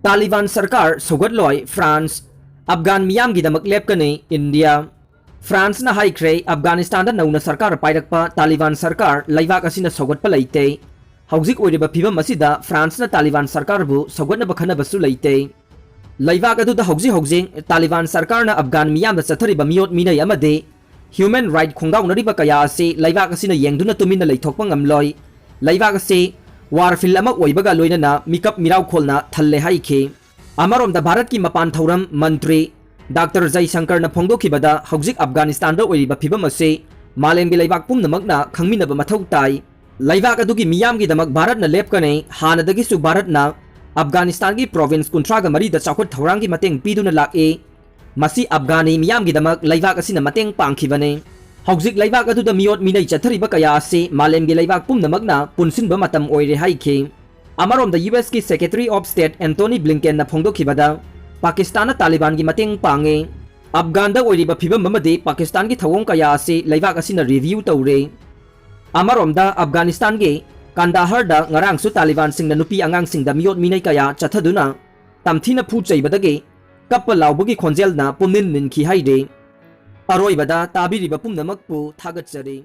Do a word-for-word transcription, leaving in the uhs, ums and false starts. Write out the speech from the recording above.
ꯇꯥꯂꯤꯕꯥꯟ ꯁꯔꯀꯥꯔ ꯁꯧꯒꯠꯂꯣꯏ ꯐ꯭ꯔꯥꯟꯁ, ꯑꯐꯒꯥꯟ ꯃꯤꯌꯥꯝꯒꯤꯗꯃꯛ ꯂꯦꯞꯀꯅꯤ ꯏꯟꯗꯤꯌꯥ꯫ ꯐ꯭ꯔꯥꯟꯁꯅ ꯍꯥꯏꯈ꯭ꯔꯦ, ꯑꯐꯒꯥꯅꯤꯁꯇꯥꯟꯗ ꯅꯧꯅ ꯁꯔꯀꯥꯔ ꯄꯥꯏꯔꯛꯄ ꯇꯥꯂꯤꯕꯥꯟ ꯁꯔꯀꯥꯔ ꯂꯩꯕꯥꯛ ꯑꯁꯤꯅ ꯁꯧꯒꯠꯄ ꯂꯩꯇꯦ꯫ ꯍꯧꯖꯤꯛ ꯑꯣꯏꯔꯤꯕ ꯐꯤꯕꯝ ꯑꯁꯤꯗ ꯐ꯭ꯔꯥꯟꯁꯅ ꯇꯥꯂꯤꯕꯥꯟ ꯁꯔꯀꯥꯔꯕꯨ ꯁꯧꯒꯠꯅꯕ ꯈꯟꯅꯕꯁꯨ ꯂꯩꯇꯦ꯫ ꯂꯩꯕꯥꯛ ꯑꯗꯨꯗ ꯍꯧꯖꯤꯛ ꯍꯧꯖꯤꯛ ꯇꯥꯂꯤꯕꯥꯟ ꯁꯔꯀꯥꯔꯅ ꯑꯐꯒꯥꯟ ꯃꯤꯌꯥꯝꯗ ꯆꯠꯊꯔꯤꯕ ꯃꯤꯑꯣꯠ ꯃꯤꯅꯩ ꯑꯃꯗꯤ human right ꯈꯣꯡꯒꯥꯎꯅꯔꯤꯕ ꯀꯌꯥ ꯑꯁꯤ ꯂꯩꯕꯥꯛ ꯑꯁꯤꯅ ꯌꯦꯡꯗꯨꯅ ꯇꯨꯃꯤꯟꯅ ꯂꯩꯊꯣꯛꯄ ꯉꯝꯂꯣꯏ꯫ ꯂꯩꯕꯥꯛ ꯑꯁꯤ war field ꯑꯃ ꯑꯣꯏꯕꯒ ꯂꯣꯏꯅꯅ ꯃꯤꯀꯞ ꯃꯤꯔꯥꯎꯈꯣꯜꯅ ꯊꯜꯂꯦ ꯍꯥꯏꯈꯤ꯫ ꯑꯃꯔꯣꯝꯗ ꯚꯥꯔꯠꯀꯤ ꯃꯄꯥꯟ ꯊꯧꯔꯝ ꯃꯟꯇ꯭ꯔꯤ ꯗꯥꯛꯇꯔ ꯖꯩꯁꯪꯀꯔꯅ ꯐꯣꯡꯗꯣꯛꯈꯤꯕꯗ, ꯍꯧꯖꯤꯛ ꯑꯐꯒꯥꯅꯤꯁꯇꯥꯟꯗ ꯑꯣꯏꯔꯤꯕ ꯐꯤꯕꯝ ꯑꯁꯤ ꯃꯥꯂꯦꯝꯒꯤ ꯂꯩꯕꯥꯛ ꯄꯨꯝꯅꯃꯛꯅ ꯈꯪꯃꯤꯟꯅꯕ ꯃꯊꯧ ꯇꯥꯏ꯫ ꯂꯩꯕꯥꯛ ꯑꯗꯨꯒꯤ ꯃꯤꯌꯥꯝꯒꯤꯗꯃꯛ ꯚꯥꯔꯠꯅ ꯂꯦꯞꯀꯅꯤ꯫ ꯍꯥꯟꯅꯗꯒꯤꯁꯨ ꯚꯥꯔꯠꯅ ꯑꯐꯒꯥꯅꯤꯁꯇꯥꯟꯒꯤ province ꯀꯨꯟꯊ꯭ꯔꯥꯒ ꯃꯔꯤꯗ ꯆꯥꯎꯈꯠ ꯊꯧꯔꯥꯡꯒꯤ ꯃꯇꯦꯡ ꯄꯤꯗꯨꯅ ꯂꯥꯛꯏ꯫ ꯃꯁꯤ ꯑꯐꯒꯥꯅꯤ ꯃꯤꯌꯥꯝꯒꯤꯗꯃꯛ ꯂꯩꯕꯥꯛ ꯑꯁꯤꯅ ꯃꯇꯦꯡ ꯄꯥꯡꯈꯤꯕꯅꯤ꯫ ꯍꯧꯖꯤꯛ ꯂꯩꯕꯥꯛ ꯑꯗꯨꯗ ꯃꯤꯑꯣꯠ ꯃꯤꯅꯩ ꯆꯠꯊꯔꯤꯕ ꯀꯌꯥ ꯑꯁꯤ ꯃꯥꯂꯦꯝꯒꯤ ꯂꯩꯕꯥꯛ ꯄꯨꯝꯅꯃꯛꯅ ꯄꯨꯟꯁꯤꯟꯕ ꯃꯇꯝ ꯑꯣꯏꯔꯦ ꯍꯥꯏꯈꯤ꯫ ꯑꯃꯔꯣꯝꯗ, ꯌꯨ ꯑꯦꯁꯀꯤ Secretary of State ꯑꯦꯟꯇꯣꯅꯤ ꯕ꯭ꯂꯤꯡꯀꯦꯟꯅ ꯐꯣꯡꯗꯣꯛꯈꯤꯕꯗ, ꯄꯥꯀꯤꯁꯇꯥꯟꯅ ꯇꯥꯂꯤꯕꯥꯟꯒꯤ ꯃꯇꯦꯡ ꯄꯥꯡꯉꯤ꯫ ꯑꯐꯒꯥꯟꯗ ꯑꯣꯏꯔꯤꯕ ꯐꯤꯕꯝ ꯑꯃꯗꯤ ꯄꯥꯀꯤꯁꯇꯥꯟꯒꯤ ꯊꯧꯑꯣꯡ ꯀꯌꯥ ꯑꯁꯤ ꯂꯩꯕꯥꯛ ꯑꯁꯤꯅ review ꯇꯧꯔꯦ꯫ ꯑꯃꯔꯣꯝꯗ, ꯑꯐꯒꯥꯅꯤꯁꯇꯥꯟꯒꯤ ꯀꯟꯗꯥꯍꯔꯗ ꯉꯔꯥꯡꯁꯨ ꯇꯥꯂꯤꯕꯥꯟꯁꯤꯡꯅ ꯅꯨꯄꯤ ꯑꯉꯥꯡꯁꯤꯡꯗ ꯃꯤꯑꯣꯠ ꯃꯤꯅꯩ ꯀꯌꯥ ꯆꯠꯊꯗꯨꯅ ꯇꯝꯊꯤꯅ ꯐꯨ ꯆꯩꯕꯗꯒꯤ ꯀꯞꯄ ꯂꯥꯎꯕꯒꯤ ꯈꯣꯟꯖꯦꯜꯅ ꯄꯨꯝꯅꯤꯟ ꯅꯤꯟꯈꯤ ꯍꯥꯏꯔꯤ꯫ ꯑꯔꯣꯏꯕꯗ ꯇꯥꯕꯤꯔꯤꯕ ꯄꯨꯝꯅꯃꯛꯄꯨ ꯊꯥꯒꯠꯆꯔꯤ꯫